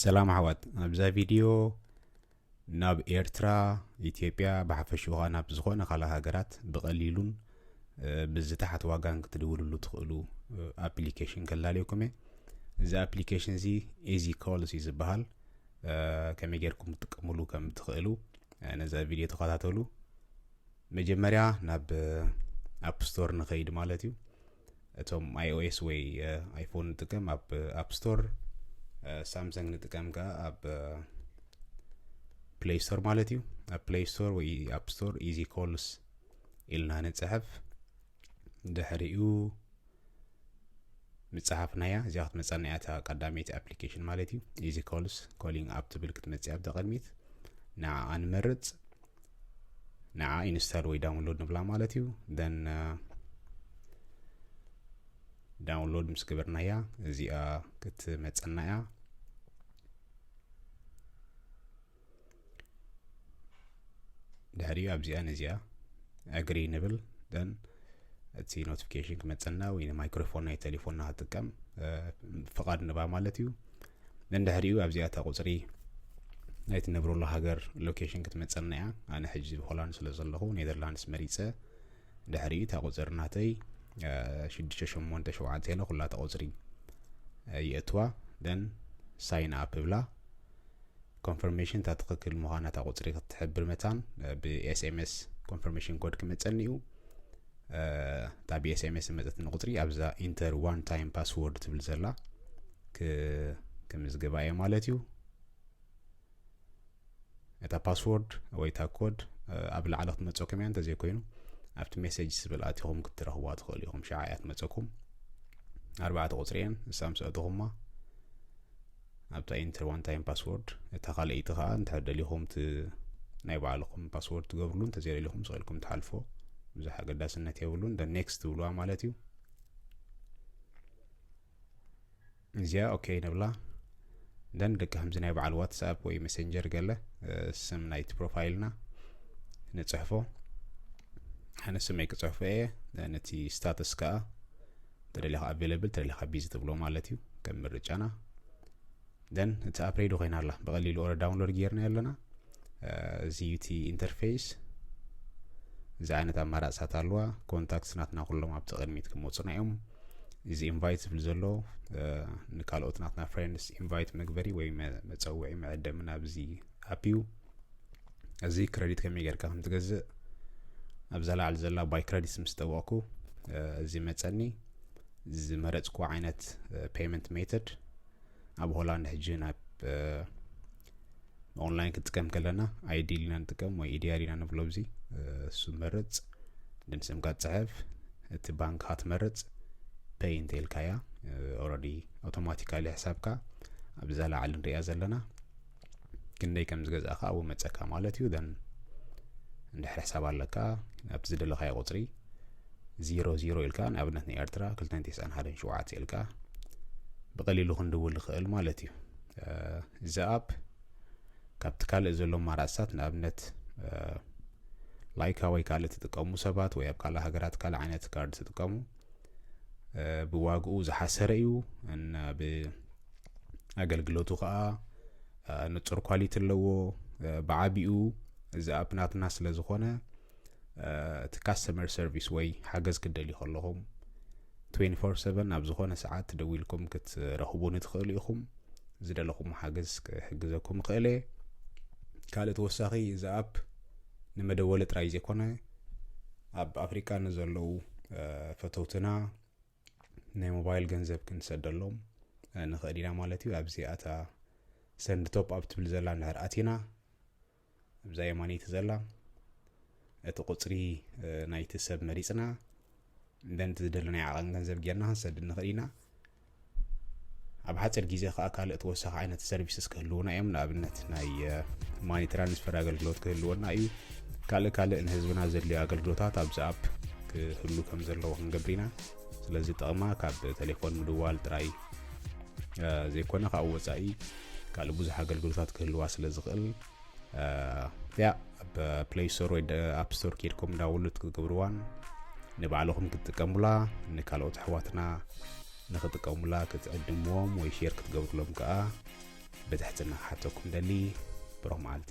ሰላም ኣሕዋት፣ ኣብዛ ቪድዮ ናብ ኤርትራ፣ ኢትዮጵያ፣ ብሓፈሽኡ ኸኣ ናብ ዝኾነ ካልእ ሃገራት ብቐሊሉን ብዝተሓት ዋጋን ክትድውልሉ ትኽእሉ ኣፕሊኬሽን ከላልየኩም እየ። እዚ ኣፕሊኬሽን እዚ ኢዚ ኮልስ እዩ ዝበሃል። ከመይ ጌርኩም ክትጥቀምሉ ከም ትኽእሉ ነዛ ቪድዮ ተኸታተሉ። መጀመርያ ናብ ኣፕ ስቶር ንኸይድ ማለት እዩ። እቶም iOS ወይ ኣይፎን ንጥቀም ኣብ ኣፕ ስቶር፣ ሳምሰንግ ንጥቀም ከኣ ኣብ ፕሌይ ስቶር ማለት እዩ። ኣብ ፕሌይ ስቶር ወይ ኣፕ ስቶር ኢዚ ኮልስ ኢልና ንጽሕፍ። ድሕሪኡ ምጽሓፍናያ እዚኣ ክትመጸና እያ፣ እታ ቀዳመይቲ ኣፕሊኬሽን ማለት እዩ። ኢዚ ኮልስ ኮሊንግ ኣፕ ትብል ክትመጽእ ኣብታ ቅድሚት ንዓኣ ንመርጽ። ንዓ ኢንስታል ወይ ዳውንሎድ ንብላ ማለት እዩ። ደን ዳውንሎድ ምስ ገበርናያ እዚኣ ክትመጸና እያ። ድሕሪኡ ኣብዚኣ ነዚኣ ኣግሪ ንብል። ደን እቲ ኖቲፊኬሽን ክመጸና ወይ ንማይክሮፎን ናይ ቴሌፎንና ክጥቀም ፍቓድ ንባ ማለት እዩ። ደን ድሕሪኡ ኣብዚኣ እታ ቁጽሪ ናይ ትነብረሉ ሃገር ሎኬሽን ክትመጸና እያ። ኣነ ሕጂ ሆላንድ ስለ ዘለኹ ኔዘርላንድስ መሪጸ። ድሕሪኡ እታ ቁጽሪ ናተይ ሽዱሽተ ሸሞንተ ሸውዓተ ኢለ ኩላ እታ ቁጽሪ ይእትዋ። ደን ሳይን ኣፕ እብላ። ኮንፈርሜሽን እታ ትኽክል ምዃና እታ ቁጽሪ ክትሕብር መታን ብኤስኤምኤስ ኮንፈርሜሽን ኮድ ክመጸኒ እዩ። እታ ብኤስኤምኤስ ዝመጸትኒ ቁጽሪ ኣብዛ ኢንተር ዋን ታይም ፓስወርድ ትብል ዘላ ክምዝግባ እየ ማለት እዩ። እታ ፓስወርድ ወይ እታ ኮድ ኣብ ላዕሊ ክትመጸኩም እያ። እንተዘይኮይኑ ኣብቲ ሜሴጅ ዝብል ኣቲኹም ክትረኽብዋ ትኽእሉ ኢኹም። ሽዓ እያ ትመጸኩም። ኣርባዕተ ቁጽሪ እየን። ንሳ ምስ ኣእተኹማ ኣብታ ኢንተር ዋን ታይም ፓስወርድ፣ እታ ካልኣይቲ ከኣ እንተ ደሊኹም እቲ ናይ ባዕልኹም ፓስወርድ ትገብርሉ፣ እንተ ዘይደሊኹም ስቕ ኢልኩም ትሓልፎ፣ ብዙሕ ኣገዳስነት የብሉን። ደ ኔክስት ትብልዋ ማለት እዩ። እዚኣ ኦኬ ንብላ። ደን ደቂ ከምዚ ናይ በዓል ዋትስኣፕ ወይ መሰንጀር ገለ ስም ናይቲ ፕሮፋይልና ንጽሕፎ። ኣነ ስመይ ክጽሕፎ እየ። ነቲ ስታተስ ከኣ ተደሊኻ ኣቬለብል ተደሊኻ ቢዚ ትብሎ ማለት እዩ ከም ምርጫና። ደን እቲ ኣፕ ሬዲ ኮይና ኣላ። ብቐሊሉ ኦረ ዳውንሎድ ጌርና ኣለና። እዚ ዩቲ ኢንተርፌስ እዚ ዓይነት ኣማራፅታት ኣለዋ። ኮንታክትስ ናትና ኩሎም ኣብቲ ቅድሚት ክመፁና እዮም። እዚ ኢንቫይት ዝብል ዘሎ ንካልኦት ናትና ፍሬንድስ ኢንቫይት መግበሪ ወይ መፀውዒ መዕደሚ ናብዚ ኣፕ እዩ። እዚ ክረዲት ከመይ ጌርካ ከም ትገዝእ ኣብዛ ላዕሊ ዘላ ባይ ክረዲትስ ምስ ጠወቕኩ እዚ መፀኒ። ዝመረፅኩ ዓይነት ፔመንት ሜተድ ኣብ ሆላንድ ሕጂ ናብ ኦንላይን ክትጥቀም ከለና ኣይዲል ኢና ንጥቀም ወይ ኢዲያር ኢና ንብሎ። ኣብዚ እሱ መርፅ ድንስምካ ትፅሕፍ እቲ ባንክ ትመርፅ ፔይ እንተኢልካያ ኦረዲ ኣውቶማቲካሊ ሕሳብካ ኣብዛ ላዕሊ ንሪኣ ዘለና ክንደይ ከም ዝገዛእካ ኣብኡ መፀካ ማለት እዩ። ደን እንድሕር ሕሳብ ኣለካ ኣብቲ ዝደለካዮ ቁፅሪ ዜሮ ዜሮ ኢልካ ንኣብነት ናይ ኤርትራ ክልተ ተስዓን ሓደን ሸውዓተ ኢልካ ብቐሊሉ ክንድውል ንኽእል ማለት እዩ። እዚ ኣፕ ካብቲ ካልእ ዘሎ ኣማራፅታት ንኣብነት ላይካ ወይ ካልእ ትጥቀሙ ሰባት ወይ ኣብ ካልእ ሃገራት ካልእ ዓይነት ካርድ ትጥቀሙ ብዋግኡ ዝሓሰረ እዩ እና ብኣገልግሎቱ ከዓ ንፁር ኳሊቲ ኣለዎ። ብዓቢኡ እዚ ኣፕ ናትና ስለ ዝኾነ እቲ ካስተመር ሰርቪስ ወይ ሓገዝ ክትደልዩ ከለኹም ትዌንቲ ፎር ሰቨን ኣብ ዝኾነ ሰዓት ደዊልኩም ክትረኽቡኒ ትኽእሉ ኢኹም። ዝደለኹም ሓገዝ ክሕግዘኩም እኽእል እየ። ካልእ ተወሳኺ እዚ ኣፕ ንመደወሊ ጥራይ ዘይኮነ ኣብ ኣፍሪቃ ንዘለዉ ፈተውትና ናይ ሞባይል ገንዘብ ክንሰደሎም ንኽእል ኢና ማለት እዩ። ኣብዚኣ እታ ሰንድ ቶፕ ኣፕ ትብል ዘላ እንድሕር ኣቲና ኣብዛ የማነይቲ ዘላ እቲ ቁፅሪ ናይቲ ሰብ መሪፅና እንደንቲ ዝደለናይ ዓቐን ገንዘብ ጌርና ክንሰድድ ንኽእል ኢና። ኣብ ሓፂር ግዜ ከዓ ካልእ ተወሳኺ ዓይነት ሰርቪስስ ክህልውና እዮም። ንኣብነት ናይ ማኒ ትራንስፈር ኣገልግሎት ክህልወና እዩ። ካልእ ካልእ ንህዝብና ዘድልዩ ኣገልግሎታት ኣብዚ ኣፕ ክህሉ ከም ዘለዎ ክንገብር ኢና። ስለዚ ጥቕማ ካብ ቴሌፎን ምድዋል ጥራይ ዘይኮነ ካብኡ ወፃኢ ካልእ ብዙሕ ኣገልግሎታት ክህልዋ ስለ ዝኽእል ያ ኣብ ፕሌይ ስቶር ወይ ኣፕ ስቶር ኬድኩም ዳውንሎድ ክትገብርዋን ንባዕልኹም ክትጥቀሙላ ንካልኦት ኣሕዋትና ንክጥቀሙላ ክትዕድምዎም ወይ ሼር ክትገብሩሎም ከዓ ብትሕትና ክሓተኩም ደሊ። ብሩኽ መዓልቲ።